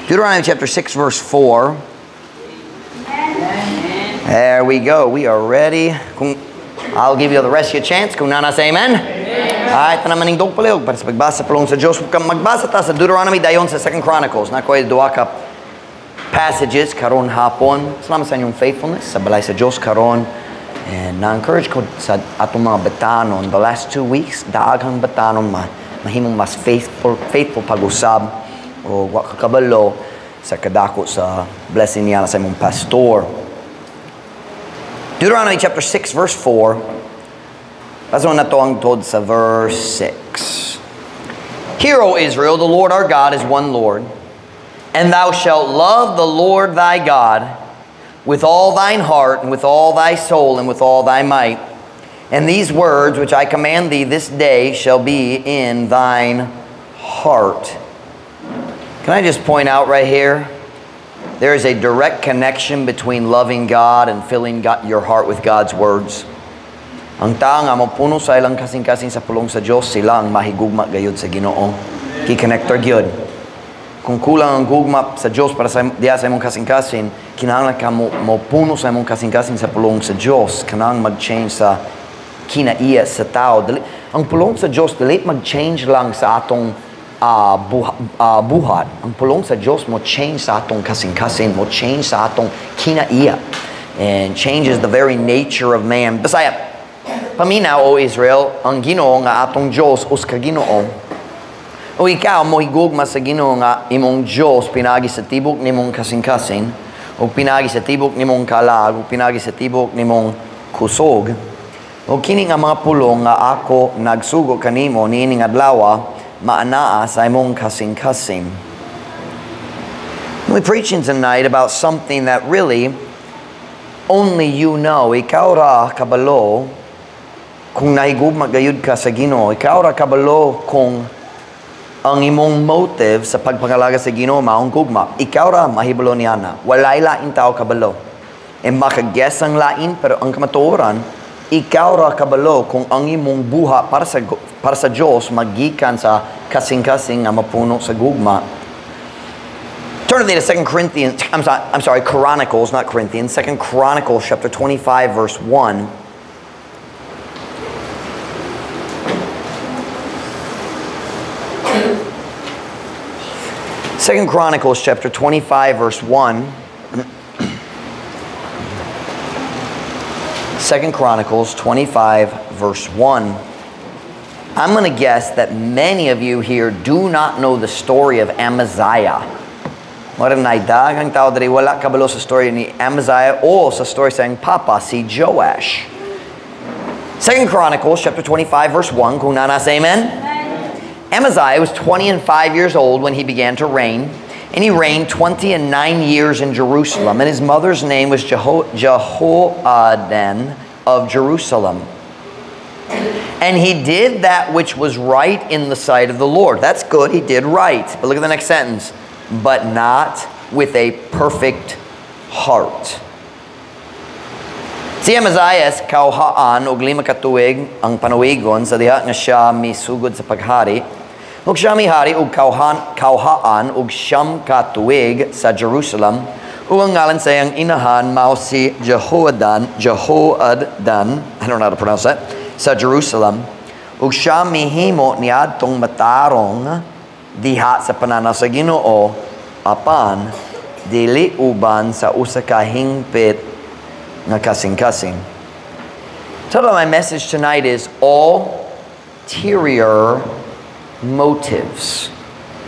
Deuteronomy chapter 6 verse 4. There we go. We are ready. Kung I'll give you the rest of your chance. Kung naa na, say amen. Alright, tanan manindog palihog para sa pagbasa pulong sa Diyos. Kung magbasa ta sa Deuteronomy dayon sa 2 Chronicles. Naa koy duha ka passages karon hapon. Salamat sa inyong faithfulness sa balay sa Diyos karon. And na-encourage ko sa atong mga batanon the last 2 weeks, daghang batanon ma mahimong mas faithful pag-usab o wa kakabalo sa kadako sa blessing niya sa imong pastor. Deuteronomy chapter 6 verse 4. Basahon nato hangtod sa verse 6. "Hear, O Israel, the Lord our God is one Lord, and thou shalt love the Lord thy God with all thine heart and with all thy soul and with all thy might. And these words which I command thee this day shall be in thine heart." Can I just point out right here? There is a direct connection between loving God and filling God, your heart with God's words. Ang tao nga mopuno sa ilang kasing-kasing sa pulong sa Dios, sila ang mahigugma gayud sa Ginoo. Gi-connect ra gyud. Kung kulang ang gugma sa Dios para sa diya sa imong kasing-kasing, kinahanglan ka mo puno sa imong kasing-kasing sa pulong sa Dios, kanang mag-change sa kinaiya sa tao. Dili, ang pulong sa Dios dili mag-change lang sa atong buhat. Ang pulong sa Dios mo change sa atong kasing-kasing, mo change sa atong kinaiya. And changes the very nature of man. Bisaya, "Paminaw, O Israel, ang Ginoo nga atong Dios usa ka Ginoo. O ikaw mohigugma sa Ginoo nga imong Dios pinagi sa tibok nimong kasing-kasing, o pinagi sa tibok nimong kalag, o pinagi sa tibok nimong kusog. O kini nga mga pulong nga ako nagsugo kanimo niining adlaw maanaa sa imong kasing-kasing." We're preaching tonight about something that really only you know. Ikaw ra kabalo kung nahigugma gayud ka sa Ginoo. Ikaw ra kabalo kung ang imong motive sa pagpangalaga sa Ginoo maong gugma. Ikaw ra mahibalo niana. Walay lain tao kabalo. E makaguess ang lain, pero ang kamatuoran, ikaw ra kabalo kung ang imong buha para sa Dios magikan sa kasing-kasing nga mapuno sa gugma. Turn with me to 2 Corinthians, I'm sorry, Chronicles, not Corinthians, 2 Chronicles chapter 25 verse 1. 2 Chronicles chapter 25 verse 1. 2 Chronicles 25 verse 1. I'm going to guess that many of you here do not know the story of Amaziah. Murag naay daghang tao diri wala kabalo sa story ni Amaziah o sa story sa iyang papa, si Joash. 2 Chronicles chapter 25 verse 1, kung naa na, say amen. Amaziah was 20 and 5 years old when he began to reign, and he reigned 20 and 9 years in Jerusalem. And his mother's name was Jehoaddan of Jerusalem. And he did that which was right in the sight of the Lord. That's good, he did right. But look at the next sentence. But not with a perfect heart. Si Amazias kawhaan og 5 ka tuig ang panuwigon sa diha nga siya misugod sa paghari. Ug siya mihari og kawhaan og 9 ka tuig sa Jerusalem. Ug ang ngalan sa iyang inahan mao si Jehoadan, Jehoaddan, I don't know how to pronounce that, sa Jerusalem. Ug siya mihimo niadtong matarong diha sa pananaw sa Ginoo, apan dili uban sa usa ka hingpit nga kasing-kasing. Title of my message tonight is "Ulterior Motives."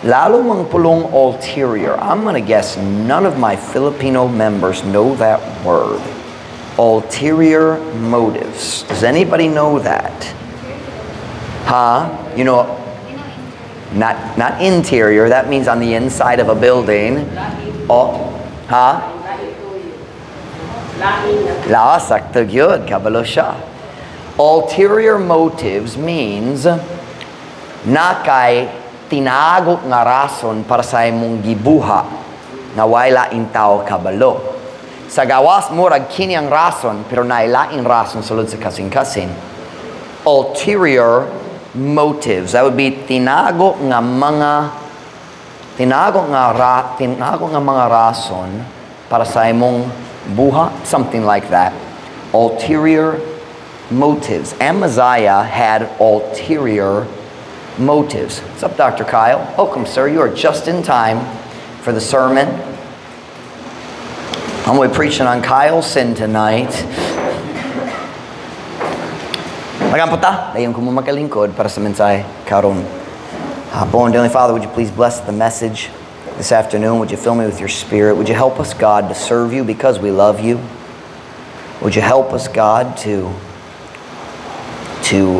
Lalo mang pulong ulterior. I'm going to guess none of my Filipino members know that word. Ulterior motives. Does anybody know that? Huh? You know, not interior. That means on the inside of a building. Oh, huh? La, sakto gyud, kabalo siya. Ulterior motives means naa kay tinago nga rason para sa imong gibuha nga way laing tao kabalo. Sa gawas murag kini ang rason, pero naay laing rason sulod sa kasing-kasing. Ulterior motives. That would be tinago nga mga Tinago nga mga rason para sa imong buhat, something like that. Ulterior motives. Amaziah had ulterior motives. What's up, Dr. Kyle? Welcome, sir. You are just in time for the sermon. I'm going to be preaching on Kyle's sin tonight. Mag-ampo ta, dayon ko mo makalingkod para sa mensahe karon hapon. Heavenly Father, would you please bless the message this afternoon? Would you fill me with your Spirit? Would you help us, God, to serve you because we love you? Would you help us, God, to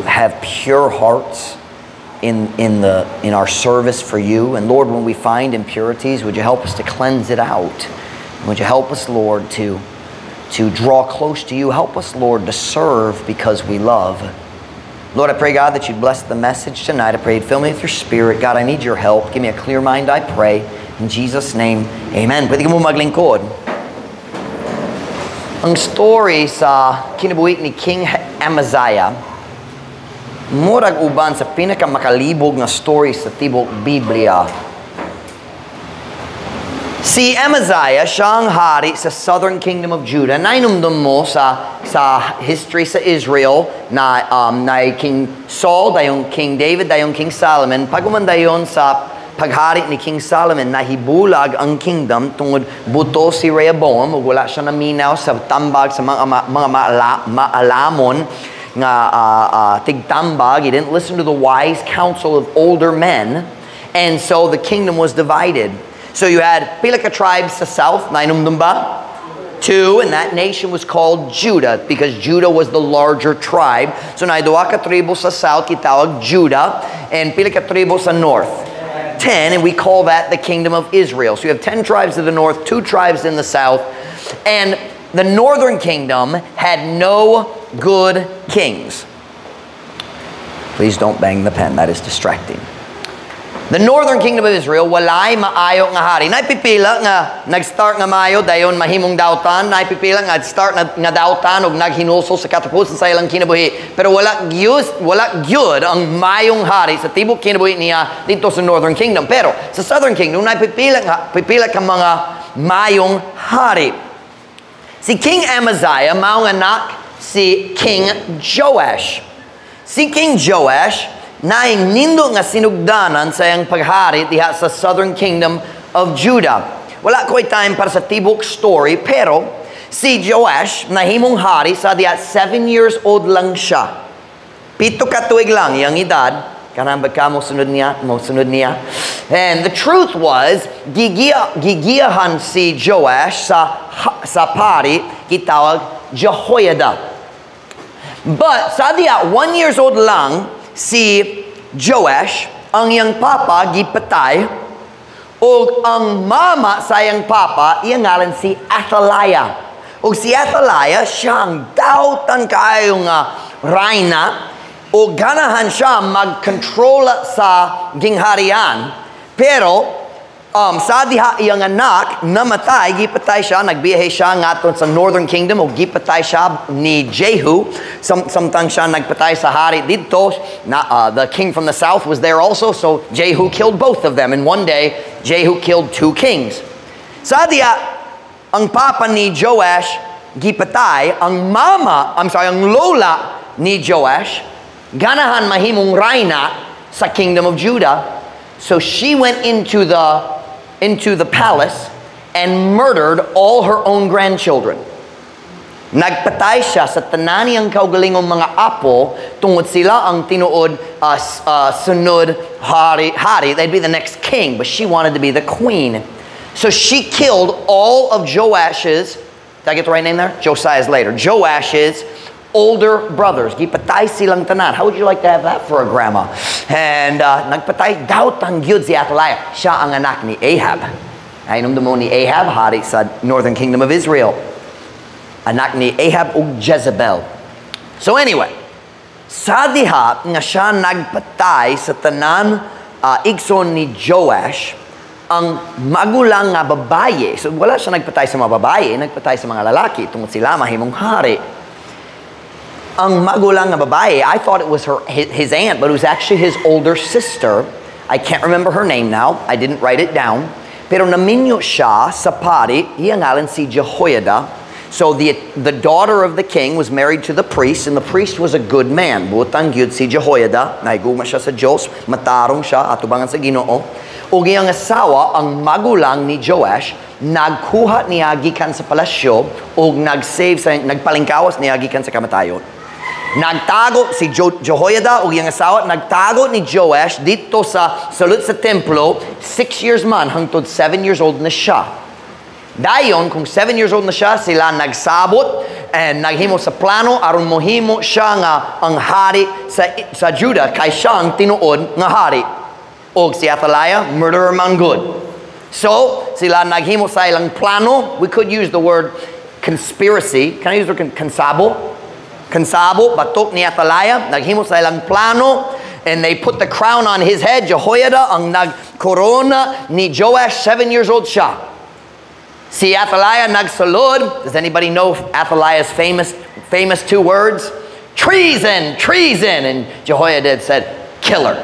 have pure hearts in our service for you? And Lord, when we find impurities, would you help us to cleanse it out? Would you help us, Lord, to draw close to you? Help us, Lord, to serve because we love. Lord, I pray, God, that you'd bless the message tonight. I pray you'd fill me with your Spirit. God, I need your help. Give me a clear mind, I pray. In Jesus' name, amen. Pwede ka mo maglingkod. Ang story sa kinabuhi ni King Amaziah, murag uban sa pinakamakalibog nga story sa tibok Biblia. Si Amaziah, siya ang hari sa southern kingdom of Judah. Nainumdum mo sa history sa Israel na King Saul, dayong King David, dayong King Solomon. Pag-human dayon sa paghari ni King Solomon, nahibulag ang kingdom tungod buto si Rehoboam ug wala siya naminaw sa tambag sa mga maalamon nga tigtambag. He didn't listen to the wise counsel of older men, and so the kingdom was divided. So you had pila ka tribes sa south, nainumdum ba? Two, and that nation was called Judah because Judah was the larger tribe. So naay duha ka tribo sa south, gitawag Judah, and pila ka tribo sa north? 10, and we call that the kingdom of Israel. So you have 10 tribes in the north, two tribes in the south, and the northern kingdom had no good kings. Please don't bang the pen, that is distracting. The northern kingdom of Israel, walay maayo nga hari. Naay pipila nga nag-start nga maayo, dayon mahimong dautan. Naay pipila nga start na, nga dautan ug naghinulsol sa katapusan sa ilang kinabuhi. Pero wala gyud ang maayong hari sa tibok kinabuhi niya didto sa northern kingdom. Pero sa southern kingdom, naay pipila ka mga maayong hari. Si King Amaziah mao nga anak si King Joash. Si King Joash naay nindot nga sinugdanan sa iyang paghari diha sa southern kingdom of Judah. Wala ko'y time para sa tibok story, pero si Joash nahimong hari sa diha 7 years old lang siya. 7 ka tuig lang iyang edad. Kanang ka mo sunod niya, mo sunod niya. And the truth was, gigiyahan si Joash sa pari gitawag Jehoiada. But sa diha 1 years old lang si Joash, ang iyang papa gipatay ug ang mama sa iyang papa, iyang ngalan si Athaliah. Ug si Athaliah, siya ang dautan kaayo nga rayna ug ganahan siya mag-control sa gingharian. Pero sa diha iyang anak namatay, gipatay siya, nagbiyahe siya ngadto sa northern kingdom ug gipatay siya ni Jehu. Samtang siya nagpatay sa hari didto, na, the king from the south was there also, so Jehu killed both of them. In one day, Jehu killed two kings. Sa diha, ang papa ni Joash gipatay, ang mama, I'm sorry, ang lola ni Joash, ganahan mahimong rayna sa kingdom of Judah. So she went into the palace and murdered all her own grandchildren. Nagpatay siya sa tanan niyang kaugalingong mga apo tungod sila ang tinuod sunod hari. They'd be the next king, but she wanted to be the queen. So she killed all of Joash's, did I get the right name there? Josiah's later. Joash's older brothers. Gipatay silang tanan. How would you like to have that for a grandma? And nagpatay dautan gyud si Athaliah. Siya ang anak ni Ahab. Ay mo ni Ahab, hari sa northern kingdom of Israel. Anak ni Ahab ug Jezebel. So anyway, sa diha nga siya nagpatay sa tanan igsoon ni Joash, ang magulang nga babaye, so wala siya nagpatay sa mga babaye, nagpatay sa mga lalaki, tungod sila mahimong hari. Ang magulang nga babaye, I thought it was his aunt, but it was actually his older sister. I can't remember her name now. I didn't write it down. Pero naminyo siya sa pari, iyang ngalan si Jehoiada. So the daughter of the king was married to the priest, and the priest was a good man. Butang gyud si Jehoiada, nahigugma siya sa Diyos, matarong siya, atubangan sa Ginoo. Ug iyang asawa, ang magulang ni Joash, nagkuha niya gikan sa palasyo ug nag-save sa nagpalingkawas niya gikan sa kamatayon. Nagtago si Jehoiada ug iyang asawa, nagtago ni Joash dito sa sulod sa templo, 6 years man hangtod 7 years old na siya. Dayon, kung 7 years old na siya, sila nagsabot and naghimo sa plano aron mohimo siya nga ang hari sa Judah kay siya ang tinuod nga hari. Og si Athaliah, murderer man gud. So, sila naghimo sa ilang plano. We could use the word conspiracy. Can I use the word kansabo? Kansabo, batok ni Athaliah, naghimo sa ilang plano, and they put the crown on his head. Jehoiada ang nagkorona ni Joash, 7 years old siya. Si Athaliah nagsulod. Does anybody know Athaliah's famous two words? "Treason, treason." And Jehoiada said, "Kill her."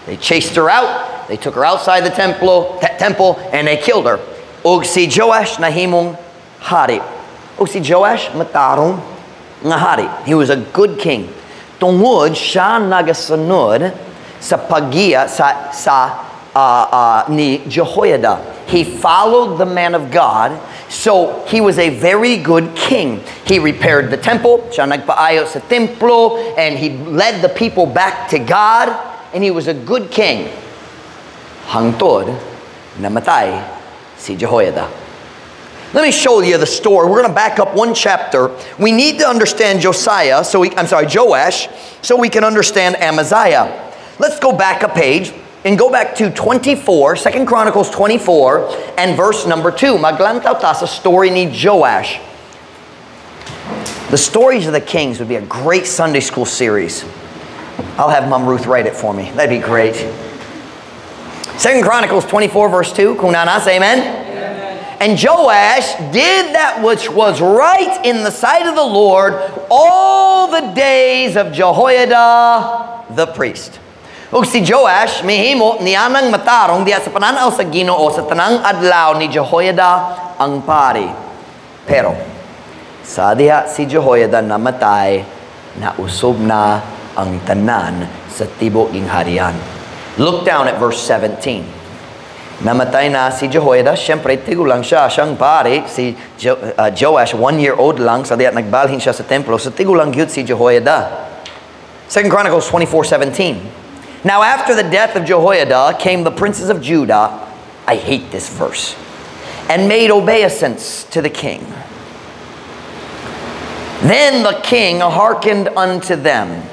They chased her out. They took her outside the temple and they killed her. Og si Joash nahimong hari. Og si Joash matarong nga hari. He was a good king. Tungod siya nagasunod sa paggiya sa ni Jehoiada. He followed the man of God, so he was a very good king. He repaired the temple, siya nagpaayo sa templo, and he led the people back to God, and he was a good king. Hangtod, namatay si Jehoiada. Let me show you the story. We're going to back up one chapter. We need to understand Josiah, so we, I'm sorry, Joash, so we can understand Amaziah. Let's go back a page and go back to 24, 2 Chronicles 24, and verse number 2. Maglantaw ta sa story ni Joash. The stories of the kings would be a great Sunday school series. I'll have Mom Ruth write it for me. That'd be great. 2 Chronicles 24, verse 2. Kung naa na, say amen. Amen. And Joash did that which was right in the sight of the Lord all the days of Jehoiada the priest. Ug si Joash mihimo nianang matarong diha sa pananaw sa Ginoo sa tanang adlaw ni Jehoiada ang pari. Pero sa diha si Jehoiada namatay, nausob na ang tanan sa tibok gingharian. Look down at verse 17. Namatay na si Jehoiada, syempre tigulang siya, siyang pari, si Joash, 1 year old lang, sa diha nagbalhin siya sa templo, sa tigulang gyud si Jehoiada. 2 Chronicles 24:17. Now after the death of Jehoiada came the princes of Judah, I hate this verse, and made obeisance to the king. Then the king hearkened unto them,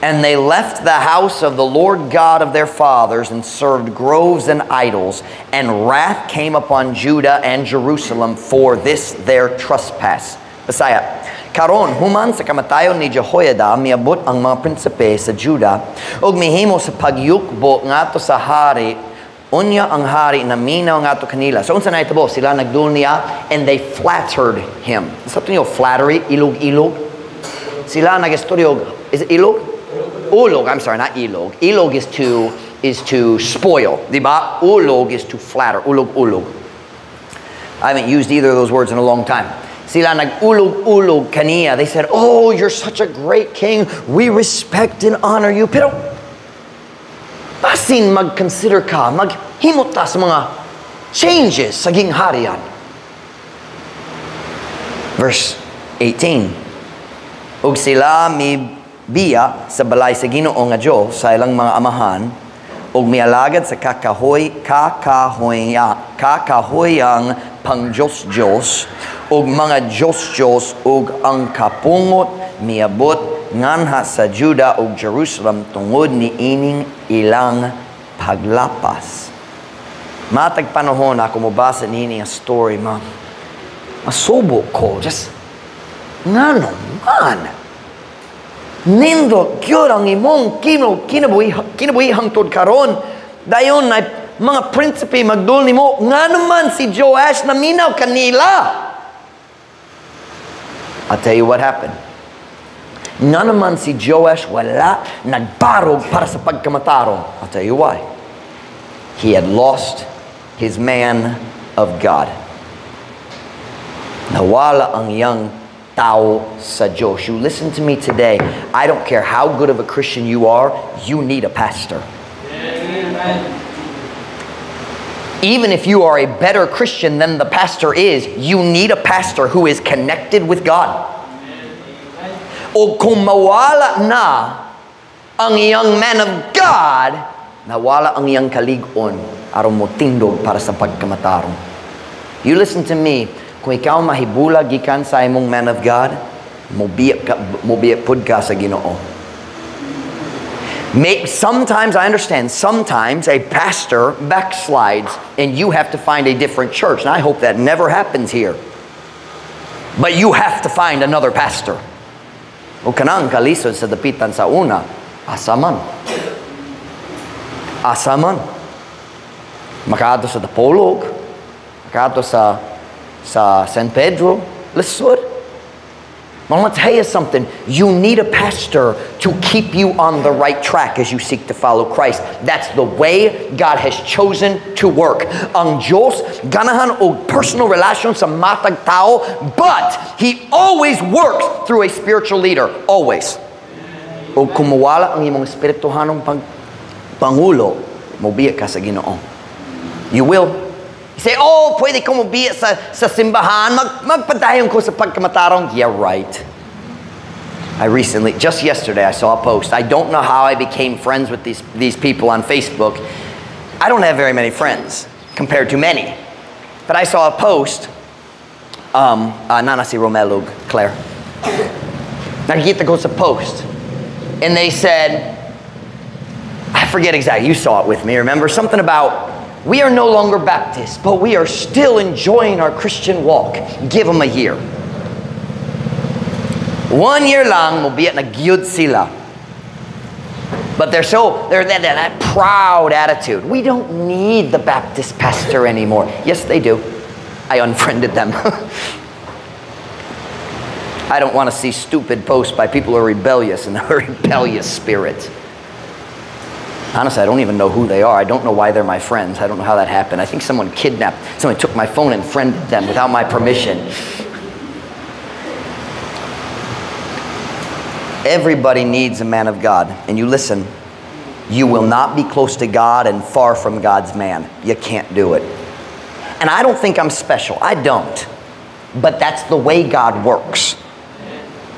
and they left the house of the Lord God of their fathers and served groves and idols. And wrath came upon Judah and Jerusalem for this their trespass. Bisaya. Karon, human sa kamatayon ni Jehoiada, miabot ang mga prinsipe sa Juda ug mihimo sa pagyukbo ngadto sa hari. Unya ang hari naminaw ngadto kanila. So unsa na itabo? Sila nagdul niya and they flattered him. Sa niyo flattery, ilog-ilog. Sila nagistorya, is it ilog? Ulog, I'm sorry, not ilog. Ilog is to spoil, di ba? Ulog is to flatter. Ulog ulog. I haven't used either of those words in a long time. Sila nag-ulog-ulog kaniya. They said, "Oh, you're such a great king. We respect and honor you. Pero, basin mag-consider ka, maghimot ta sa mga changes sa gingharian." Verse 18. Ug sila mi biya sa balay sa Ginoo nga Dios sa ilang mga amahan ug mialagad sa kakahoy kakahoya kakahoyang pang Diyos-Diyos ug mga Diyos-Diyos, ug ang kapungot miabot nganha sa Juda ug Jerusalem tungod ni ining ilang paglapas. Matag panahon ako mobasa niini ang story, ma masubo ko, just ngano man nindot gyud ang imong kinabuhi hangtod karon, dayon ay mga prinsipe magdul nimo, ngano man si Joash naminaw kanila? I'll tell you what happened. Nga naman si Joash wala nagbarog para sa pagkamatarong. I'll tell you why. He had lost his man of God. Nawala ang iyang tao sa Diyos. You listen to me today. I don't care how good of a Christian you are, you need a pastor. Amen. Even if you are a better Christian than the pastor is, you need a pastor who is connected with God. O kung mawala na ang iyang man of God, nawala ang iyang kalig-on aron motindog para sa pagkamatarong. You listen to me, kung ikaw mahibulag gikan sa imong man of God, mobiya ka, mobiya pud ka sa Ginoo. Sometimes I understand, sometimes a pastor backslides and you have to find a different church. And I hope that never happens here. But you have to find another pastor. O kanang kalisod sa dapitan sa una, asa man. Asa man. Makaadto sa Dapolog, makaadto sa San Pedro, lisod. I want to tell you something. You need a pastor to keep you on the right track as you seek to follow Christ. That's the way God has chosen to work. Ang Diyos, ganahan og personal relasyon sa matag tao, but He always works through a spiritual leader. Always. O kung mawala ang imong espirituhanong pangulo, mobiya ka sa Ginoo. You will. You say, "Oh, pwede ko mobiya sa simbahan, magpadayon ko sa pagkamatarong." Yeah, right. I recently, just yesterday, I saw a post. I don't know how I became friends with these people on Facebook. I don't have very many friends compared to many. But I saw a post, naa na si Romelo, Claire. Nakikita ko sa post. And they said, I forget exactly, you saw it with me, remember? Something about, "We are no longer Baptists, but we are still enjoying our Christian walk. Give them a year." One year lang, mobiya na gyud sila. But they're that proud attitude. "We don't need the Baptist pastor anymore." Yes, they do. I unfriended them. I don't want to see stupid posts by people who are rebellious and a rebellious spirit. Honestly, I don't even know who they are. I don't know why they're my friends. I don't know how that happened. I think someone kidnapped, someone took my phone and friended them without my permission. Everybody needs a man of God. And you listen, you will not be close to God and far from God's man. You can't do it. And I don't think I'm special. I don't. But that's the way God works.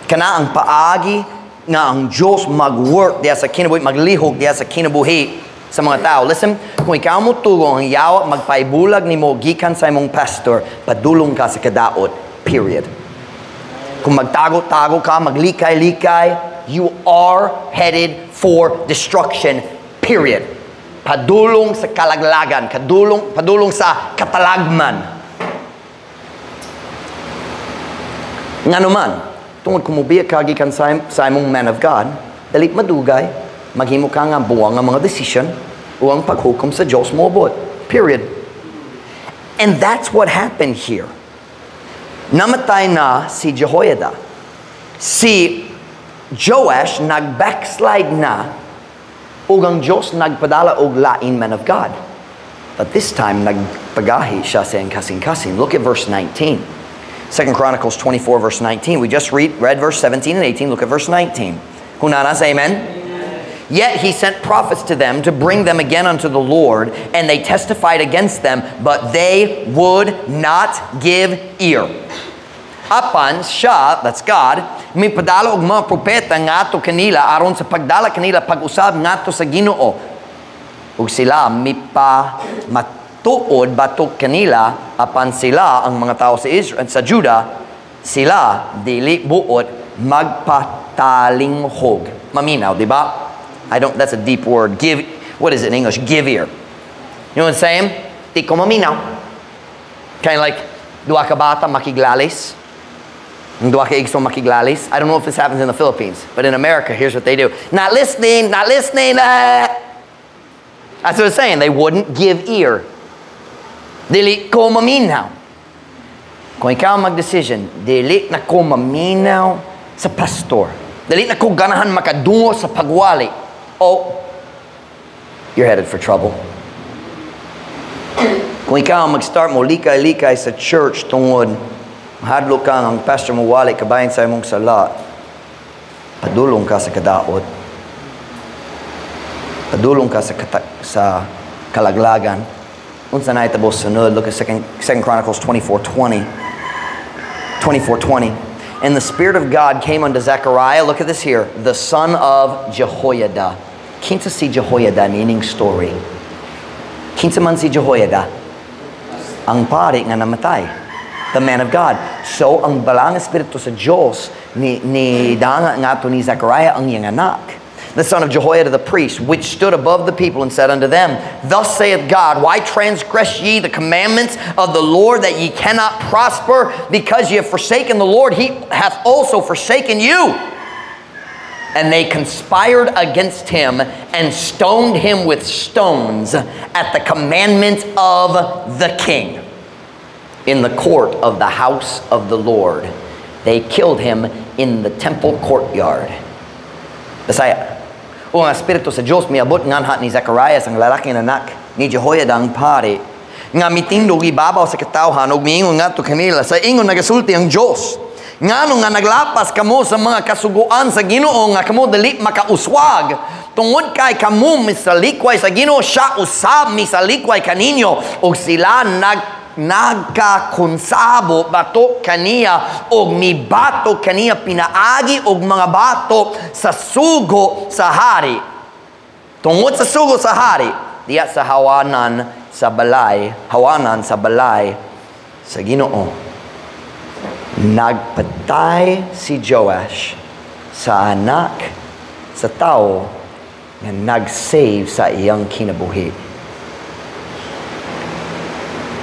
Kana ang paagi nga ang Diyos mag-work diya sa kinabuhi, maglihok diya sa kinabuhi sa mga tao. Listen, kung ikaw mo tugo ang yawa, magpaibulag nimo gikan sa imong pastor, padulong ka sa kadaot, period. Kung magtago-tago ka, maglikay-likay, you are headed for destruction, period. Padulong sa kalaglagan, padulong sa katalagman. Nganuman, tungod kung mobiya ka gikan sa imong man of God, dali madugay, maghimo ka nga buwang ang mga decision o ang paghukom sa Diyos moabot. Period. And that's what happened here. Namatay na si Jehoiada. Si Joash nag-backslide na ug ang Diyos nagpadala og lain man of God. But this time, nagpagahi siya sa iyang kasing-kasing. Look at verse 19. 2 Chronicles 24, verse 19. We just read verse 17 and 18. Look at verse 19. Hunanas, amen? Amen. Yet he sent prophets to them to bring them again unto the Lord, and they testified against them, but they would not give ear. Apan siya, that's God, mipadala og mga propeta ngadto kanila aron sa pagdala kanila pag-usab ngadto sa Ginoo. Ug sila mipa matuod batok kanila, apan sila ang mga tao sa Israel, sa Juda, sila dili buot magpatalinghog. Maminaw, di ba? I don't, that's a deep word. Give, what is it in English? Give ear. You know what I'm saying? Di ko maminaw. Kind of like, duha ka bata makiglalis. Duha ka igsoon makiglalis. I don't know if this happens in the Philippines, but in America, here's what they do. Not listening, not listening. That's what it's saying. They wouldn't give ear. Dili ko maminaw. Kung ikaw mag-decision, dili na ko maminaw sa pastor. Dili na ko ganahan makadungo sa pagwali. Oh, you're headed for trouble. Kung ikaw mag-start mo likay-likay sa church tungod mahadlok ka ang pastor mo wali kabahin sa imong sala, padulong ka sa kadaot. Padulong ka sa kalaglagan. Unsa na itabo sunod? Look at 2 Chronicles 24:20. 24:20. "And the Spirit of God came unto Zechariah," look at this here, "the son of Jehoiada." Kinsa si Jehoiada niining story? Kinsa man si Jehoiada? Ang pari nga namatay. The man of God. So, ang Balaang Espiritu sa Diyos ni danga nga ni Zechariah ang iyang anak. "The son of Jehoiada the priest, which stood above the people and said unto them, 'Thus saith God, why transgress ye the commandments of the Lord that ye cannot prosper? Because ye have forsaken the Lord, he hath also forsaken you.' And they conspired against him and stoned him with stones at the commandment of the king in the court of the house of the Lord. They killed him in the temple courtyard." Bisaya. Ug ang Espiritu sa Diyos miabot nganha ni Zacharias, ang lalaki na anak ni Jehoiada ang pari, nga mitindog ibabaw sa katawhan ug miingon ngadto kanila, "Sa ingon nagasulti ang Dios: Ngano nga naglapas kamo sa mga kasuguan sa Ginoo nga kamo dili makauswag? Tungod kay kamo misalikway sa Ginoo, siya usab misalikway kaninyo." Ug sila nagkakonsabo batok kaniya og mibato kaniya pinaagi og mga bato sa sugo sa hari. Tungod sa sugo sa hari, diya sa hawanan sa balay sa Ginoo. Nagpatay si Joash sa anak sa tao nga nag-save sa iyang kinabuhi.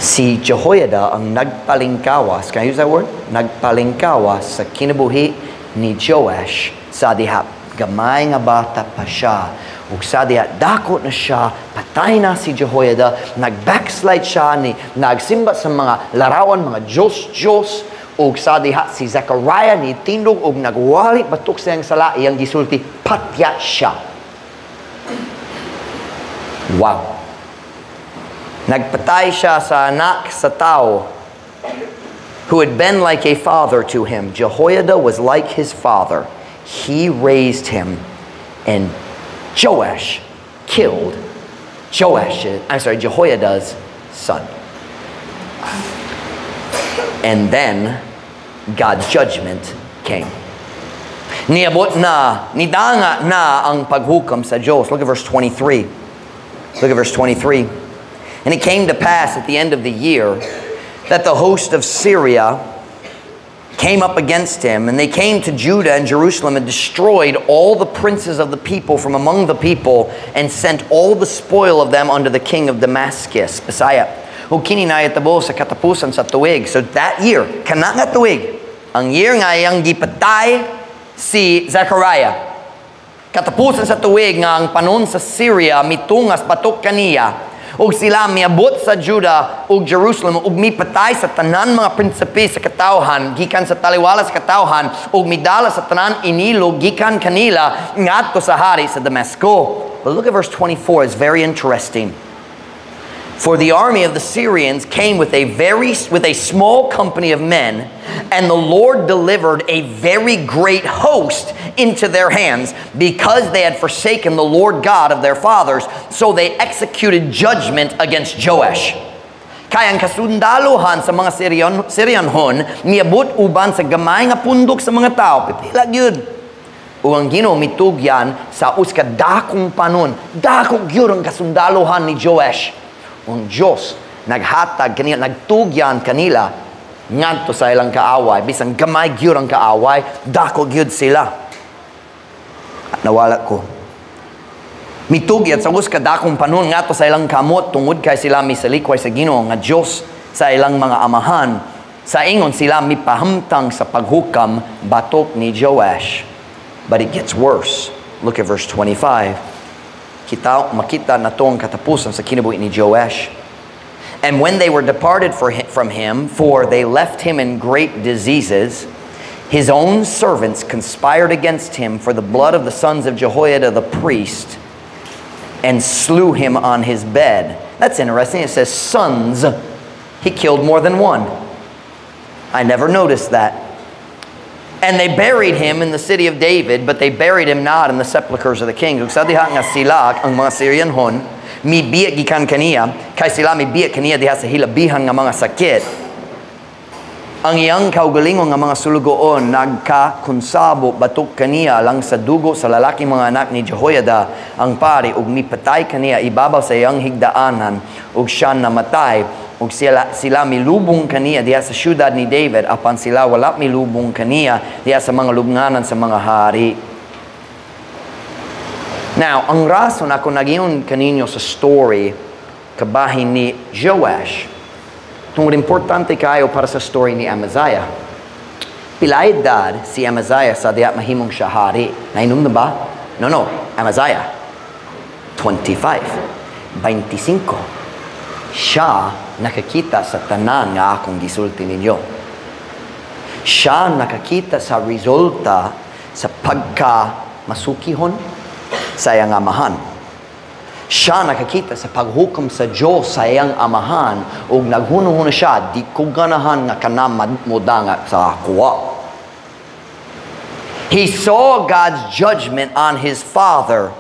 Si Jehoiada ang nagpalingkawas, can I use that word? Nagpalingkawas sa kinabuhi ni Joash sa diha gamay nga bata pa siya. Ug sa diha dako na siya, patay na si Jehoiada, nag-backslide siya, ni nagsimba sa mga larawan, mga Diyos-Diyos, ug sa diha si Zechariah ni tindog ug nagwali batok sa iyang sala, iyang gisulti, "Patya siya." Wow. Nagpatay siya sa anak sa tao who had been like a father to him. Jehoiada was like his father. He raised him, and Joash killed Joash, I'm sorry, Jehoiada's son. And then God's judgment came. Niabot na, nidanga na ang paghukam sa Diyos. Look at verse 23. Look at verse 23. "And it came to pass at the end of the year that the host of Syria came up against him, and they came to Judah and Jerusalem and destroyed all the princes of the people from among the people and sent all the spoil of them unto the king of Damascus." Bisaya. Ug kini nahitabo sa katapusan sa tuig. So that year, kana nga tuig, ang year nga iyang gipatay si Zechariah. Katapusan sa tuig nga ang panon sa Syria mitungas batok kaniya ug sila miabot sa Judah ug Jerusalem ug mipatay sa tanan mga prinsipe sa katawhan gikan sa taliwala sa katawhan ug midala sa tanan inilo gikan kanila ngadto sa hari sa Damasco. But look at verse 24, it's very interesting. "For the army of the Syrians came with a small company of men, and the Lord delivered a very great host into their hands, because they had forsaken the Lord God of their fathers. So they executed judgment against Joash." Kay ang kasundaluhan sa mga Syrianhon miabot uban sa gamay nga pundok sa mga tao. Pipila gyud. Ug ang Ginoo mitugyan sa usa ka dakong panon. Dako gyud ang kasundaluhan ni Joash. Ang Diyos naghatag kanila, nagtugyan kanila ngadto sa ilang kaaway. Bisan gamay gyud ang kaaway, dako gyud sila. At nawala ko. Mitugyan sa usa ka dakong panon ngadto sa ilang kamot tungod kay sila misalikway sa Ginoo nga Dios sa ilang mga amahan. Sa ingon sila mipahamtang sa paghukam batok ni Joash. But it gets worse. Look at verse 25. Kita, makita na ang katapusan sa kinabuhi ni Joash. "And when they were departed from him, for they left him in great diseases, His own servants conspired against him for the blood of the sons of Jehoiada the priest and slew him on his bed. That's interesting. It says sons. He killed more than one. I never noticed that. And they buried him in the city of David, but they buried him not in the sepulchres of the kings. Ug sa diha nga sila, ang mga Syrianhon, mibiya gikan kaniya, kay sila mibiya kaniya diha sa hilabihan nga mga sakit. Ang iyang kaugalingon nga mga sulugoon nagkakonsabo batok kaniya lang sa dugo sa lalaki mga anak ni Jehoiada ang pari, ug mipatay kaniya ibabaw sa iyang higdaanan, ug siya namatay, ug sila milubong kaniya diha sa syudad ni David, apan sila wala milubong kaniya diha sa mga lubnganan sa mga hari. Now, ang rason ako nag-ingon kaninyo sa story kabahin ni Joash, tungod importante kayo para sa story ni Amaziah. Pila edad si Amaziah sa diha mahimong siya hari? Nainom na ba? No. Amaziah. 25. 25. Siya nakakita sa tanan nga akong gisulti ninyo. Siya nakakita sa resulta sa pagka masukihon sa iyang amahan. Siya nakakita sa paghukom sa Diyos sa iyang amahan, ug naghuno-huno siya, "Di ko ganahan nga kana modanga sa akoa." He saw God's judgment on his father.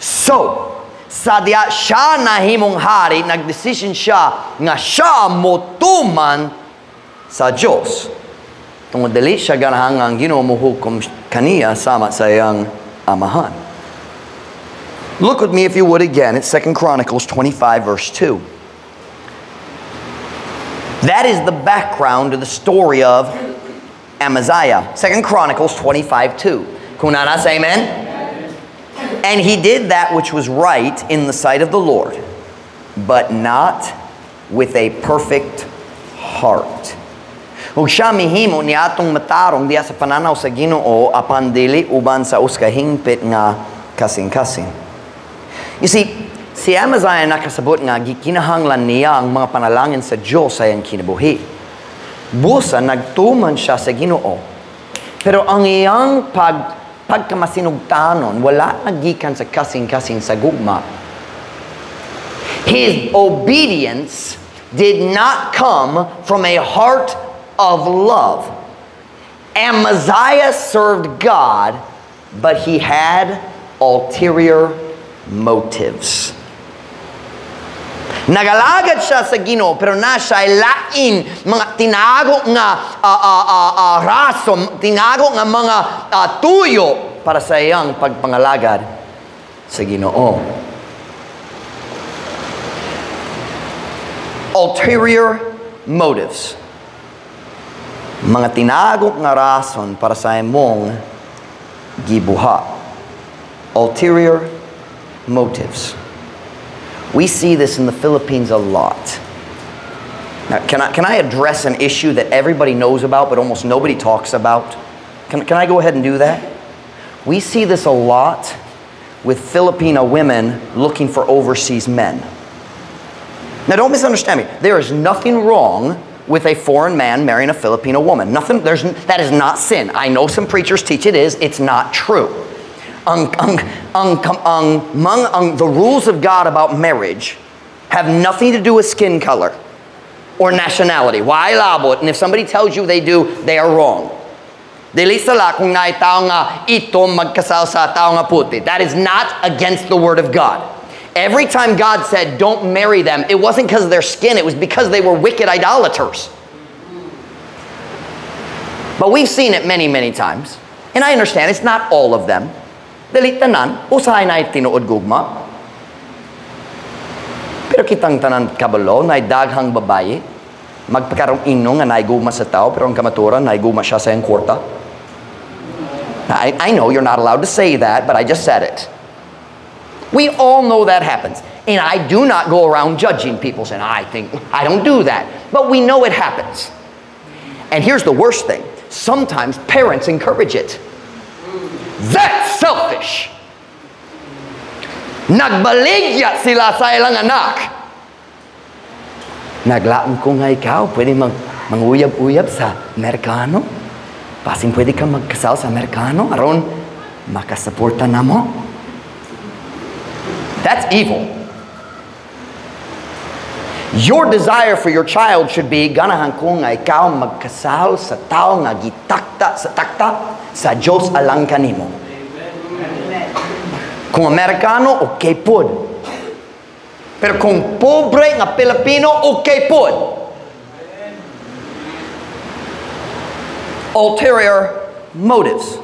So, sa diya siya nahimong hari, nagdesisyon siya nga siya motuman sa Diyos. Tungod dili siya ganahan nga ang Ginoo mohukom kaniya sama sa iyang amahan. Look with me, if you would, again at 2 Chronicles 25 verse 2. That is the background to the story of Amaziah. 2 Chronicles 25:2. Kung naa na, say amen. And he did that which was right in the sight of the Lord, but not with a perfect heart. Ug siya mihimo ni atong matarong diha sa pananaw sa Ginoo, apan dili uban sa usa ka hingpit nga kasing-kasing. You see, si Amaziah nakasabot nga gikinahanglan niya ang mga panalangin sa Diyos sa iyang kinabuhi. Busa nagtuman siya sa Ginoo. Pero ang iyang pagkamasinugtanon wala nagikan sa kasing-kasing sa gugma. His obedience did not come from a heart of love. Amaziah served God, but he had ulterior motives. Nagalagad siya sa Ginoo, pero na siya ay lain mga tinago nga rason, tinago nga mga tuyo para sa iyang pagpangalagad sa Ginoo. Ulterior motives. Mga tinago nga rason para sa imong gibuhat. Ulterior motives. We see this in the Philippines a lot. Now, can I address an issue that everybody knows about but almost nobody talks about? Can I go ahead and do that? We see this a lot with Filipino women looking for overseas men. Now, don't misunderstand me. There is nothing wrong with a foreign man marrying a Filipino woman. Nothing, that is not sin. I know some preachers teach it is. It's not true. Ang the rules of God about marriage have nothing to do with skin color or nationality. Why labot? And if somebody tells you they do, they are wrong. Dili sala kung naay tao nga itom magkasal sa tao nga puti. That is not against the word of God. Every time God said, "Don't marry them," it wasn't because of their skin, it was because they were wicked idolaters. But we've seen it many, many times. And I understand it's not all of them. Dili tanan, usahay na tinuod gugma. Pero kitang tanan kabalo, na daghang babaye, magpakaroon ino nga naigugma sa tao, pero ang kamaturan, naigugma siya sa iyang kwarta. I know you're not allowed to say that, but I just said it. We all know that happens. And I do not go around judging people saying, "I think," I don't do that. But we know it happens. And here's the worst thing. Sometimes parents encourage it. That's selfish. Nagbaligya sila sa ilang anak. Naglaom ko nga ikaw, pwede manguyab-uyab sa Amerikano. Basin pwede ka magkasal sa Amerikano aron makasuporta namo. That's evil. Your desire for your child should be, ganahan ko nga ikaw magkasal sa tao nga gitakta sa takta sa Diyos alang kanimo. Kung Amerikano, okay pod. Pero kung pobre nga Pilipino, okay pod. Ulterior motives.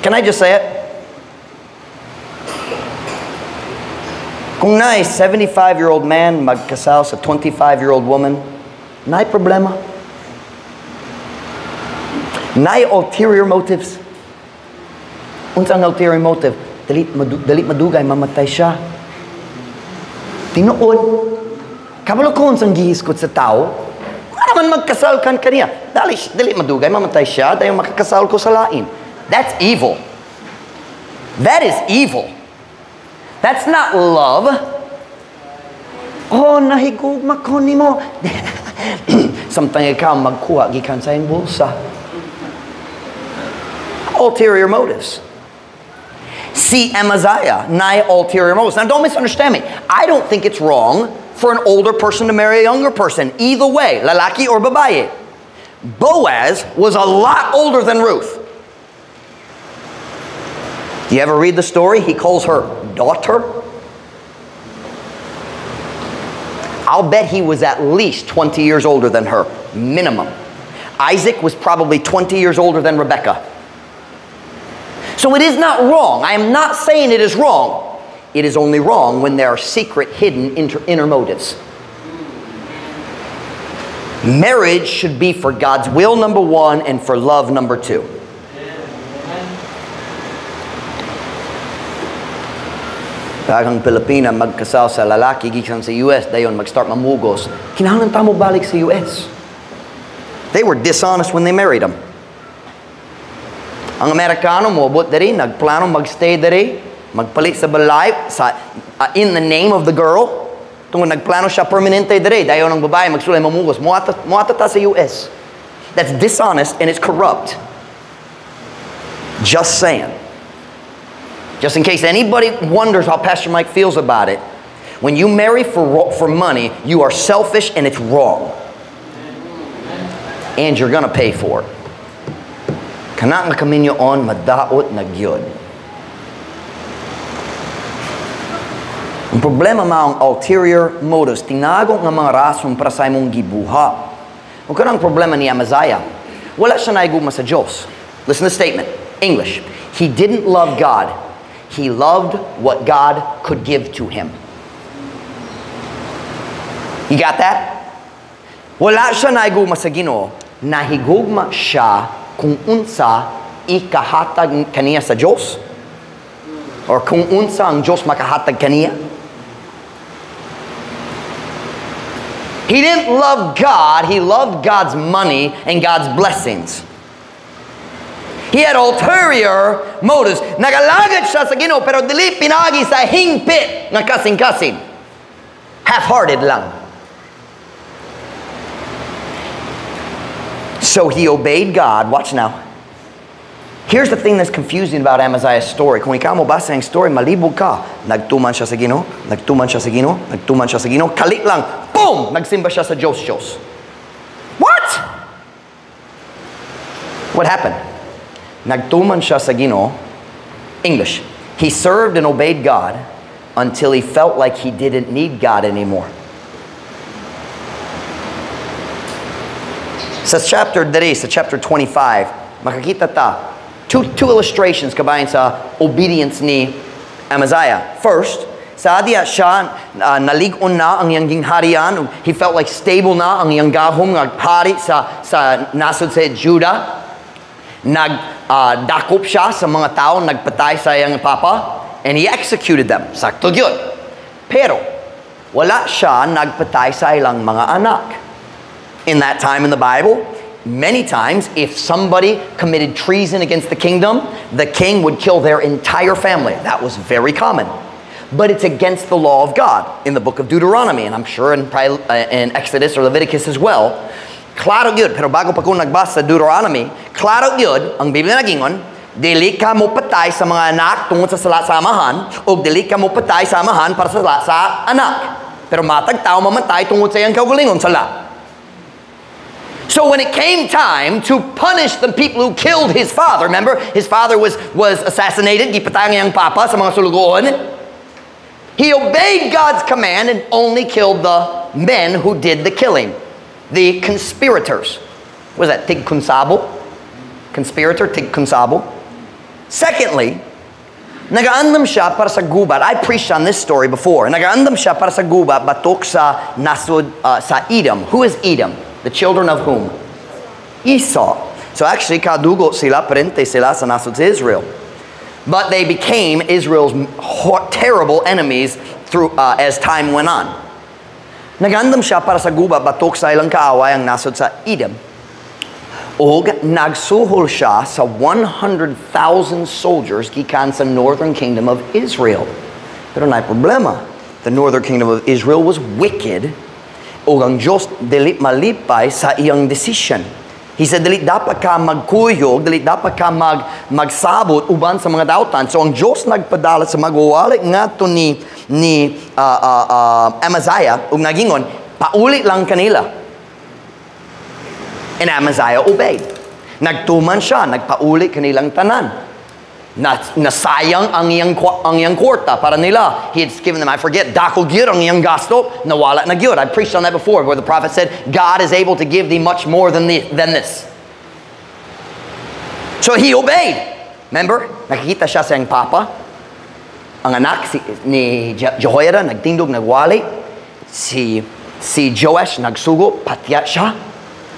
Can I just say it? Kung naay 75-year-old man magkasal sa 25-year-old woman, naay problema. Naay ulterior motives. Unsa ang ulterior motive? Dali madugay, mamatay siya. Tinuod. Kabalo ko unsang gihiskot sa tao. Wala naman magkasal kan kaniya. Dali madugay, mamatay siya, dayon makakasal ko sa lain. That's evil. That is evil. That's not love. Oh, nahigugma ko nimo. Samtang ikaw magkuha gikan sa iyong bulsa. Ulterior motives. See Amaziah, naay ulterior motives. Now, don't misunderstand me. I don't think it's wrong for an older person to marry a younger person. Either way, lalaki or babae. Boaz was a lot older than Ruth. Do you ever read the story? He calls her daughter. I'll bet he was at least 20 years older than her, minimum. Isaac was probably 20 years older than Rebekah. So it is not wrong. I am not saying it is wrong. It is only wrong when there are secret, hidden, inner motives. Marriage should be for God's will, number one, and for love, number two. Daghang Pilipina magkasal sa lalaki gikan sa US, dayon mag-start mamugos. Kinahanglan ta mo balik sa US. They were dishonest when they married them. Ang Amerikano moabot diri, nagplano magstay diri, magpalit sa balay sa in the name of the girl. Tungod nagplano siya permanente diri, dayon ang babae magsulay mamugos, moata ta sa US. That's dishonest and it's corrupt. Just saying. Just in case anybody wonders how Pastor Mike feels about it, when you marry for money, you are selfish and it's wrong. And you're going to pay for it. Kana nga kaminyoon, madaot na gyud. Ang problema maong ulterior motives, tinago nga mga rason para sa imong gibuha. Ug kanang problema ni Amaziah, wala siya naigugma sa Diyos. Listen to the statement, English. He didn't love God. He loved what God could give to him. You got that? Wala siya naigugma sa Ginoo, nahigugma siya kung unsa ikahatag kaniya sa Diyos, or kung unsa ang Diyos makahatag kaniya. He didn't love God, he loved God's money and God's blessings. He had ulterior motives. Nagalagad siya sa Ginoo pero dili pinagi sa hingpit nga kasing-kasing. Half-hearted lang. So he obeyed God. Watch now. Here's the thing that's confusing about Amaziah's story. Kung ikaw mo basa ang story, malibog ka. Nagtuman siya sa Ginoo, nagtuman siya sa Ginoo, nagtuman siya sa Ginoo. Kalit lang, boom! Nagsimba siya sa Diyos, Diyos. What? What happened? Nagtuman siya sa Ginoo. English. He served and obeyed God until he felt like he didn't need God anymore. Sa chapter 3, sa chapter 25, makakita ta two illustrations kabayan sa obedience ni Amaziah. First, sa adiya siya nalig-on na ang iyang gingharian. He felt like stable na ang iyang gahom nga hari sa nasod sa Judah. Nagdakop siya sa mga tao, nagpatay sa iyang papa, and he executed them. Sakto gyud. Pero wala siya nagpatay sa ilang mga anak. In that time in the Bible, many times, if somebody committed treason against the kingdom, the king would kill their entire family. That was very common. But it's against the law of God in the book of Deuteronomy, and I'm sure in, probably, in Exodus or Leviticus as well. Klaro gyud, pero bago pa ko nagbasa sa Deuteronomy, klaro gyud, ang Biblia nagingon, dili ka mo patay sa mga anak tungod sa sala sa amahan, o dili ka mo patay sa amahan para sa sala sa anak. Pero matag tao mamatay tungod sa iyang kaugalingon sala. So when it came time to punish the people who killed his father, remember, his father was assassinated, gipatay ang iyang papa sa mga sulugoon. He obeyed God's command and only killed the men who did the killing, the conspirators. Was that tigkunsabo? Conspirator, tigkunsabo. Secondly, nagaandam siya para sa gubat. I preached on this story before. Nagaandam siya para sa gubat batok sa nasod sa Edom. Who is Edom? The children of whom? Esau. So actually, kadugo sila, parente sila sa nasod sa Israel. But they became Israel's terrible enemies as time went on. Nagandam siya para sa gubat batok sa ilang kaaway ang nasod sa Edom. Og nagsuhol siya sa 100,000 soldiers gikan sa northern kingdom of Israel. Pero naay problema. The northern kingdom of Israel was wicked. Og ang Diyos dili malipay sa iyang decision. He said, "Dili dapat ka magkuyog, dili dapat ka magsabot uban sa mga dautan." So ang Diyos nagpadala sa magwawali ngadto ni Amaziah ug nagingon, "Pauli lang kanila." And Amaziah obeyed. Nagtuman siya, nagpauli kanilang tanan. Nasayang ang iyang kwarta para nila. He had given them, I forget, dako gyud ang iyang gasto, nawala na gyud. I preached on that before, where the prophet said, "God is able to give thee much more than this." So he obeyed. Remember? Nakikita siya sa iyang papa. Ang anak ni Jehoiada, nagtindog, nagwali. Si Joash nagsugo, patya siya.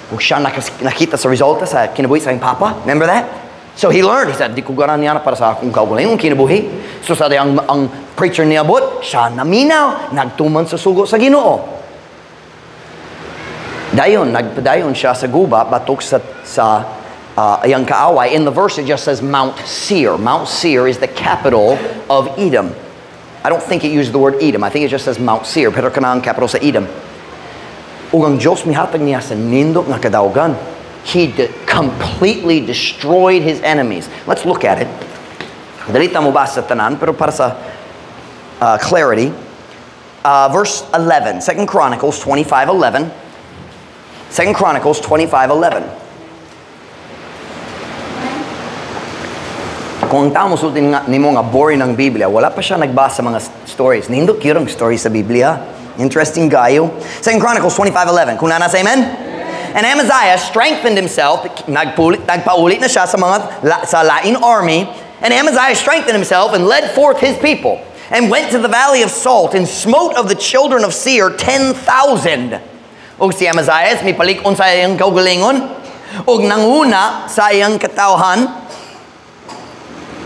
Ug siya nakita sa resulta sa kinabuhi sa iyang papa. Remember that? So he learned. He said, "Di ko ganahan niya para sa akong kaugalingong kinabuhi." So sa ang preacher niabot, siya naminaw, nagtuman sa sugo sa Ginoo. Dayon, nagpadayon siya sa guba, batok sa iyang kaaway. In the verse, it just says Mount Seir. Mount Seir is the capital of Edom. I don't think it used the word Edom. I think it just says Mount Seir. Pero kanang capital sa Edom. Ug ang Diyos mihatag niya sa nindot nga kadaugan. He completely destroyed his enemies. Let's look at it. Dili ta mobasa tanan, pero para sa clarity. Verse 11, 2 Chronicles 25:11. 2 Chronicles 25:11. Kung ang tao mosulti nga nimo nga boring ang Biblia, wala pa siya nagbasa mga stories. Nindot gyud ang stories sa Biblia. Interesting kayo. 2 Chronicles 25:11. Kung naa na, say amen? And Amaziah strengthened himself, nagpaulit na siya sa lain army. And Amaziah strengthened himself and led forth his people and went to the valley of Salt and smote of the children of Seir 10,000. Ug si Amaziah mipalig-on sa iyang kaugalingon ug nanguna sa iyang katawhan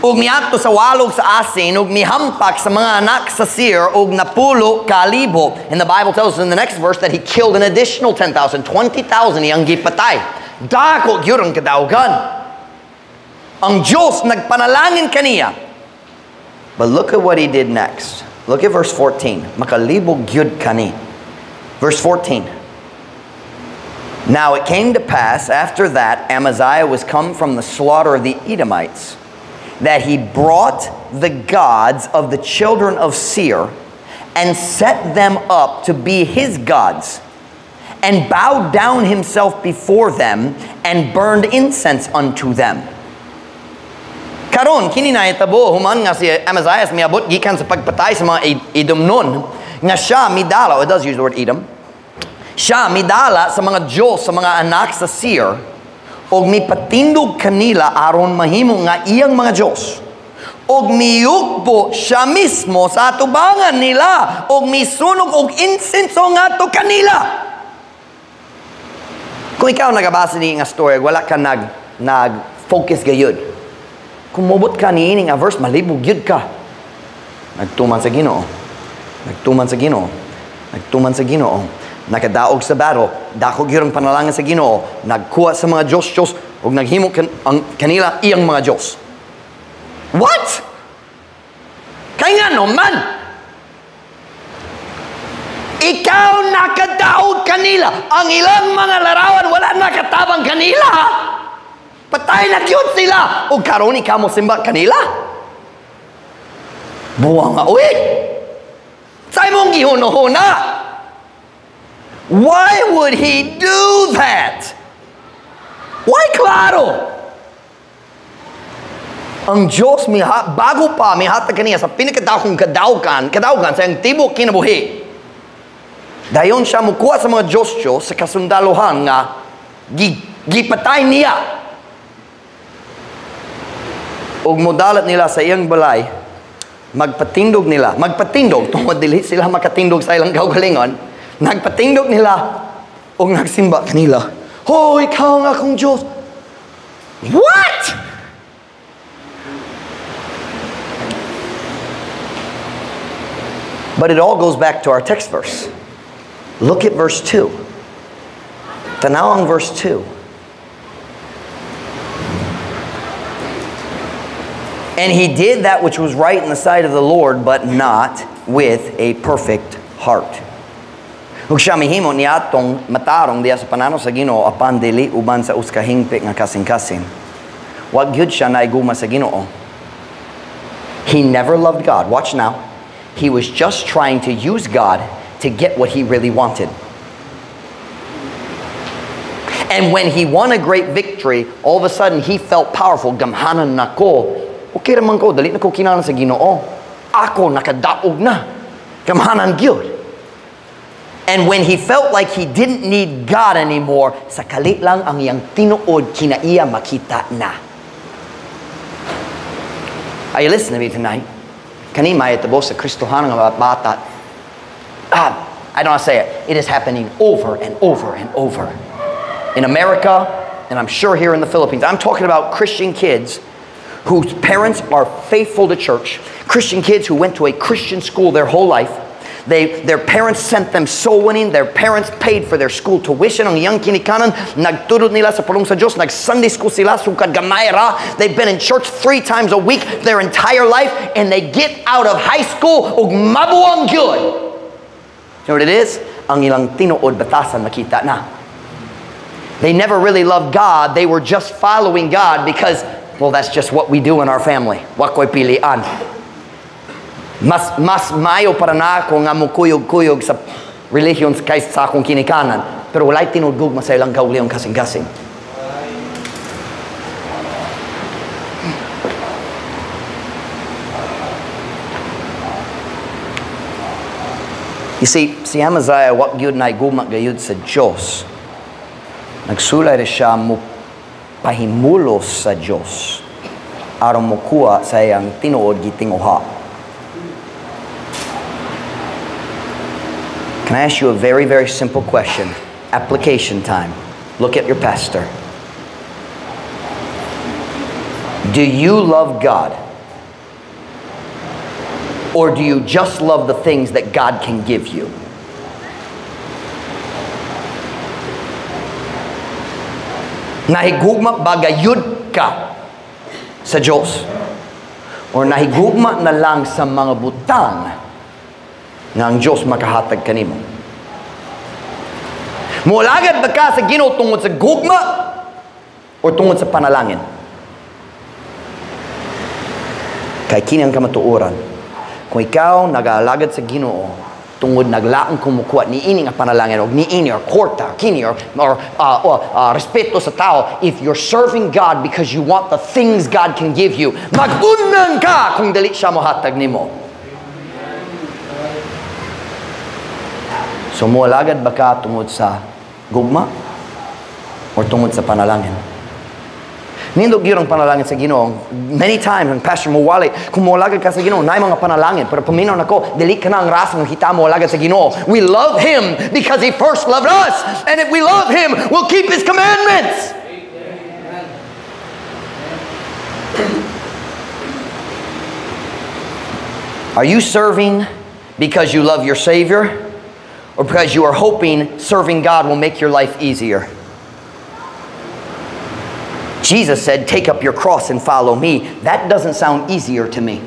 ug miadto sa walog sa asin ug mihampak sa mga anak sa Seir ug 10,000. And the Bible tells us in the next verse that he killed an additional 10,000, 20,000 iyang gipatay. Dako gyud ang kadaugan. Ang Diyos nagpanalangin kaniya. But look at what he did next. Look at verse 14. Makalibog gyud kani. Verse 14. Now it came to pass after that Amaziah was come from the slaughter of the Edomites, that he brought the gods of the children of Seir and set them up to be his gods, and bowed down himself before them and burned incense unto them. Karon kini nahitabo human nga si Amazias miabot gikan sa pagpatay sa mga Edomnon nga siya midala, oh, it does use the word Edom. Siya midala sa mga Diyos sa mga anak sa Seir og mipatindog kanila aron mahimo nga iyang mga Diyos. Og miyugbo siya mismo sa atubangan nila og misunog og insenso ngadto kanila. Kung ikaw nagabasa ni nga story, wala ka nag focus gayud. Kung mobot ka niini nga verse, malibog gyud ka. Nagtuman sa Ginoo. Nagtuman sa Ginoo. Nagtuman sa Ginoo. Nakadaog sa battle. Dako gyud ang panalangin sa Ginoo. Nagkuha sa mga Diyos-Diyos ug naghimo ang kanila iyang mga Diyos. What? Kay nga no man. Ikaw nakadaog kanila. Ang ilang mga larawan wala nakatabang kanila. Patay na gyud sila. O karon ikaw mo simba kanila? Buwang nga, uy! Sa imong gihunohuna. Why would he do that? Why klaro? Ang Diyos bago pa mihatag kaniya sa pinakadakong kadaugan sa iyang tibuok kinabuhi. Dayon siya mukuha sa mga Diyos-Diyos sa kasundaluhan nga gipatay niya. Ug modalat nila sa iyang balay, magpatindog nila, magpatindog, tungod dili sila makatindog sa ilang kaugalingon, nagpatindog nila ug nagsimba kanila. Oh, ikaw ang akong Diyos. What? But it all goes back to our text verse. Look at verse 2. Tanaw ang verse 2. And he did that which was right in the sight of the Lord, but not with a perfect heart. Ug siya mihimo niadtong matarong diha sa pananaw sa Ginoo apan dili uban sa usa ka hingpit nga kasing-kasing. Wa gyud siya naigugma sa Ginoo. He never loved God. Watch now. He was just trying to use God to get what he really wanted. And when he won a great victory, all of a sudden he felt powerful. Gamhanan nako. Okay raman ko, dali na ko kinahanglan sa Ginoo. Ako nakadaog na. Gamhanan gyud. And when he felt like he didn't need God anymore, sa kalit lang ang iyang tinuod kinaiya makita na. Are you listening to me tonight? Kani mahitabo sa Kristohanon nga bata. I don't want to say it. It is happening over and over and over. In America, and I'm sure here in the Philippines, I'm talking about Christian kids whose parents are faithful to church, Christian kids who went to a Christian school their whole life. Their parents sent them soul winning. Their parents paid for their school tuition. Ang iyang kinikanan, nagtudlo nila sa pulong sa Diyos, nag-Sunday school sila, sukad gamay ra. They've been in church 3 times a week their entire life, and they get out of high school ug mabuang gyud. You know what it is? Ang ilang tinuod batasan makita na. They never really loved God. They were just following God because, well, that's just what we do in our family. Wa ko'y pilian. Mas mayo para na ako nga mukuyog-kuyog sa relihiyon kaysa sa akong kinikanan. Pero wala'y tinuod gugma sa ilang kaugalingong kasing-kasing. You see, si Amaziah wa gyud naigugma gayud sa Diyos. Nagsulay ra siya mo pahimulos sa Diyos aron mokuha sa iyang tinuod gitinguha. Can I ask you a very, very simple question? Application time. Look at your pastor. Do you love God? Or do you just love the things that God can give you? Nahigugma ba gayud ka sa Diyos? Or nahigugma na lang sa mga butang nga ang Diyos makahatag kanimo? Mualagad ba ka sa Ginoo tungod sa gugma o tungod sa panalangin? Kay kini ang kamatuoran, kung ikaw nag-aalagad sa Ginoo tungod naglaang kumukuha niini nga panalangin o niini or kwarta kini or respeto sa tao, if you're serving God because you want the things God can give you, mag-unang ka kung dili siya mohatag nimo. So mualagad ba ka tungod sa gugma or tungod sa panalangin? Nindot gyud ang panalangin sa Ginoo. Many times ang pastor muwali, kung mualagad ka sa Ginoo, naay mga panalangin, pero paminaw nako, dili ka na ang rasa nga kita mualagad sa Ginoo. We love Him because He first loved us. And if we love Him, we'll keep His commandments. Are you serving because you love your Savior? Or because you are hoping serving God will make your life easier? Jesus said, take up your cross and follow me. That doesn't sound easier to me.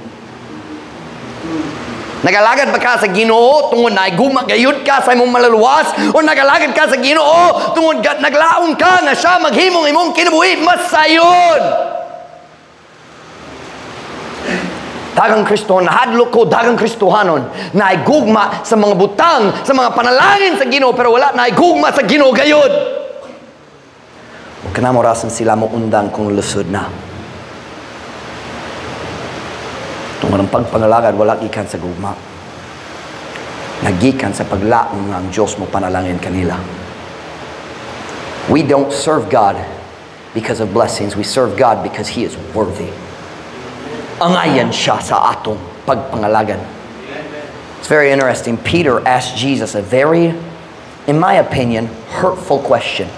Nagalagad ba ka sa Ginoo tungod naigugma gayud ka sa imong malaluwas, o nagalagad ka sa Ginoo tungod naglaon ka nga siya maghimong imong kinabuhi masayon? Daghang Kristo, nahadlok ko, daghang Kristohanon, naigugma sa mga butang, sa mga panalangin sa Ginoo, pero wala naigugma sa Ginoo gayud. O kanamo rason sila mo undang kung lusod na. Tungod ang pagpangalagad, wala gikan sa gugma. Nagikan sa paglaon nga ang Diyos mo panalangin kanila. We don't serve God because of blessings. We serve God because He is worthy. Angayan siya sa atong pagpangalagan. It's very interesting. Peter asked Jesus a very, in my opinion, hurtful question.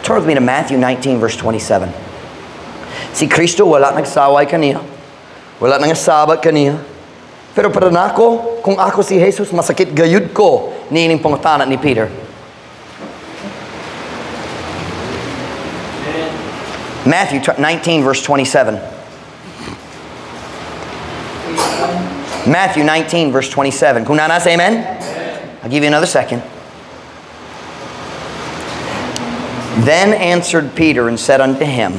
Turn with me to Matthew 19, verse 27. Si Kristo wala nagsaway kaniya. Wala nang sabat kaniya. Pero para nako, kung ako si Jesus, masakit gayud ko niining pangutana ni Peter. Matthew 19, verse 27. Matthew 19, verse 27. Kung nanas, amen? I'll give you another second. Then answered Peter and said unto him,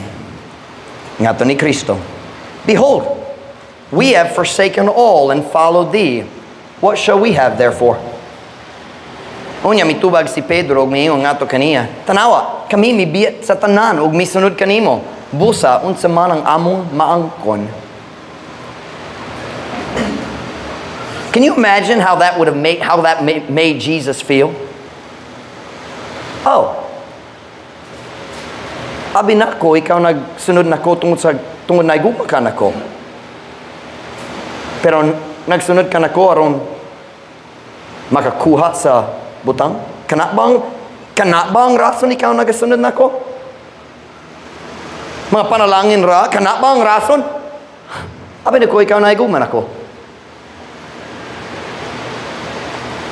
ngadto ni Kristo, Behold, we have forsaken all and followed thee. What shall we have therefore? Unya mitubag si Pedro og miingon ngadto kaniya, Tanawa, kami mibiyat sa tanan ug misunod kanimo. Busa unsa man ang among maangkon. Can you imagine how that would have made made Jesus feel? Oh. Abi nako, ikaw nagsunod nako tungod sa tungod naigugma ka nako. Pero nagsunod ka nako aron makakuha sa butang? Kana bang rason ikaw nagasunod nako? Mga panalangin ra, kana bang rason? Abi nako, ikaw naigugma nako.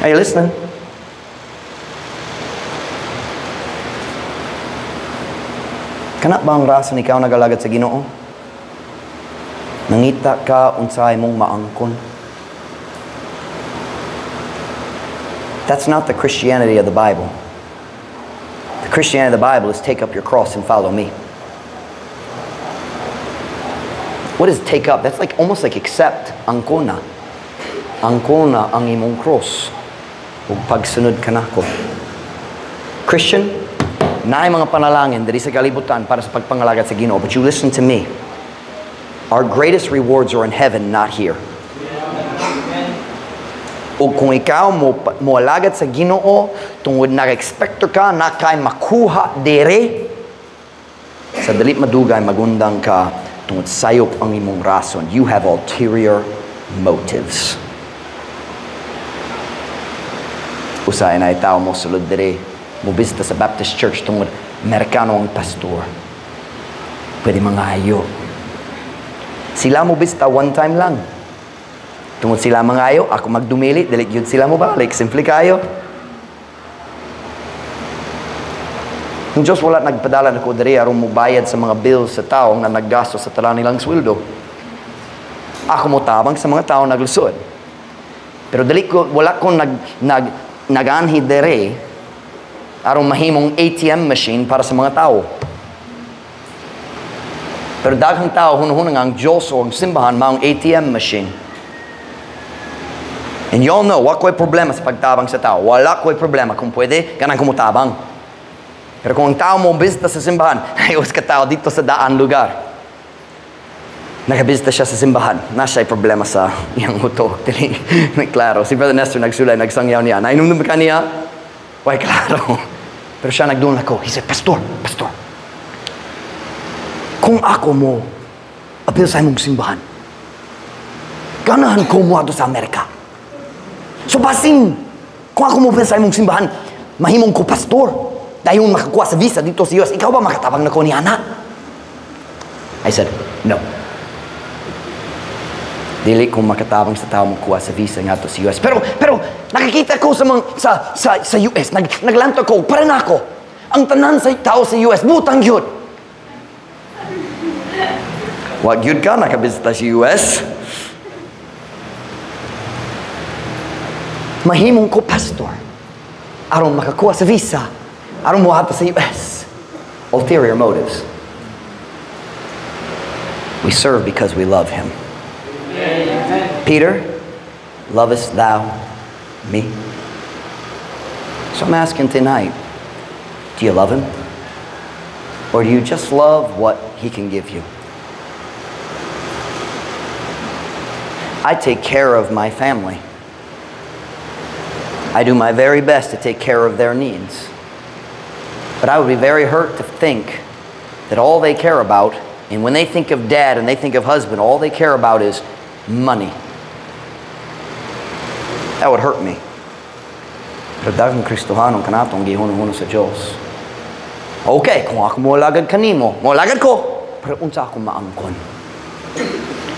Are you listening? Kana ba ang rason ikaw nagalagad sa Ginoo? Nangita ka unsay mong maangkon. That's not the Christianity of the Bible. The Christianity of the Bible is take up your cross and follow me. What is take up? That's like almost like accept. Angkona. Angkona ang imong cross. Ug pagsunod kanako. Christian, naay mga panalangin diri sa kalibutan para sa pagpangalagad sa Ginoo, but you listen to me. Our greatest rewards are in heaven, not here. Ug kung ikaw moalagad sa Ginoo tungod nag-expector ka na kay makuha dere, sa dali madugay magundang ka tungod sayop ang imong rason. You have ulterior motives. Usahay na tao mo sulod dere, mobisita sa Baptist Church tungod Amerikano ang pastor. Pwede mangayo. Sila mobisita one time lang. Tungod sila mangayo, ako magdumili, dili gyud sila mobalik. Simple kayo. Ang Diyos wala nagpadala nako dere aron mobayad sa mga bills sa tao nga naggasto sa tanan nilang sweldo. Ako motabang sa mga tao naglusod. Pero dili ko, wala ko naganhi dere aron mahimong ATM machine para sa mga tao. Pero daghang tao hunahuna nga ang Diyos o ang simbahan maong ATM machine. And you all know, wa ko'y problema sa pagtabang sa tao. Wala ko'y problema kung pwede, ganang kumutabang. Pero kung ang tao mo bisita sa simbahan, ayos ka tao dito sa daan lugar. Nakabisita siya sa simbahan. Na siya'y problema sa iyang utok. Dili, klaro. Si Brother Nestor nagsulay, nagsangyaw niya. Nainom ka niya? Way, klaro. Pero siya nagdulon ako. He said, Pastor, Pastor, kung ako mo apil sa imong simbahan, ganahan ko mo ato sa Amerika. So basin, kung ako mo apil sa imong simbahan, mahimong ko pastor. Dahil makakuha sa visa dito sa US, ikaw ba makatabang na ko ni Ana? I said, no. Dili ko makatabang sa tao makuha sa visa nga to sa US. Pero nakikita ko sa mga, sa US, naglanto ko, para na ako. Ang tanan sa tao sa US, butang yun. Wag yun ka, nakabisita sa US. Mahimong ko pastor aron makakuha sa visa, aron moadto sa US. Ulterior motives. We serve because we love Him. Amen. Peter, lovest thou me? So I'm asking tonight, do you love Him? Or do you just love what He can give you? I take care of my family. I do my very best to take care of their needs. But I would be very hurt to think that all they care about, and when they think of dad and they think of husband, all they care about is money. That would hurt me. Pero daghang Kristohanon kanatong gihuno-huno sa Diyos. Okay, kung ako moalagad kanimo, moalagad ko, pero unsa ako maangkon?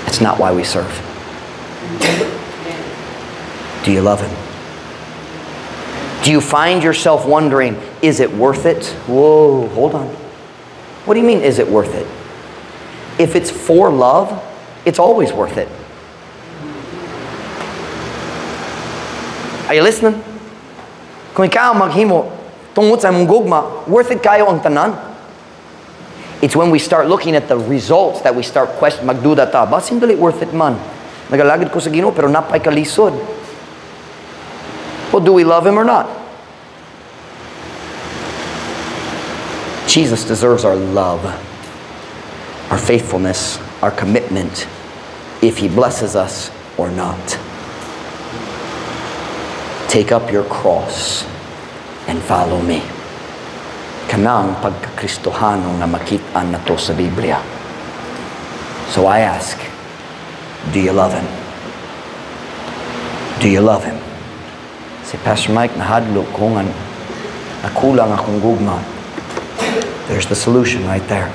That's not why we serve. Do you love Him? Do you find yourself wondering, is it worth it? Whoa, hold on. What do you mean, is it worth it? If it's for love, it's always worth it. Are you listening? Kung ikaw maghimo tungod sa imong gugma, worth it kayo ang tanan. It's when we start looking at the results that we start questioning, magduda ta, basin dili worth it man? Nagalagad ko sa Ginoo pero napay kalisod. Well, do we love Him or not? Jesus deserves our love, our faithfulness, our commitment, if He blesses us or not. Take up your cross and follow me. Kanang pagkakristohano nga makit-an nato sa Biblia. So I ask, do you love Him? Do you love Him? Si Pastor Mike, nahadlok ko nga nakulang akong gugma. There's the solution right there.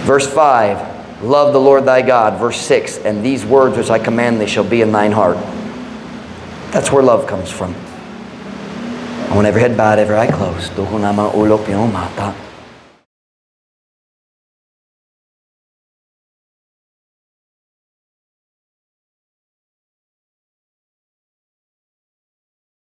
Verse 5, love the Lord thy God. Verse 6, and these words which I command thee shall be in thine heart. That's where love comes from. I want every head bowed, every eye closed. Dugo na mga ulok, yung mata.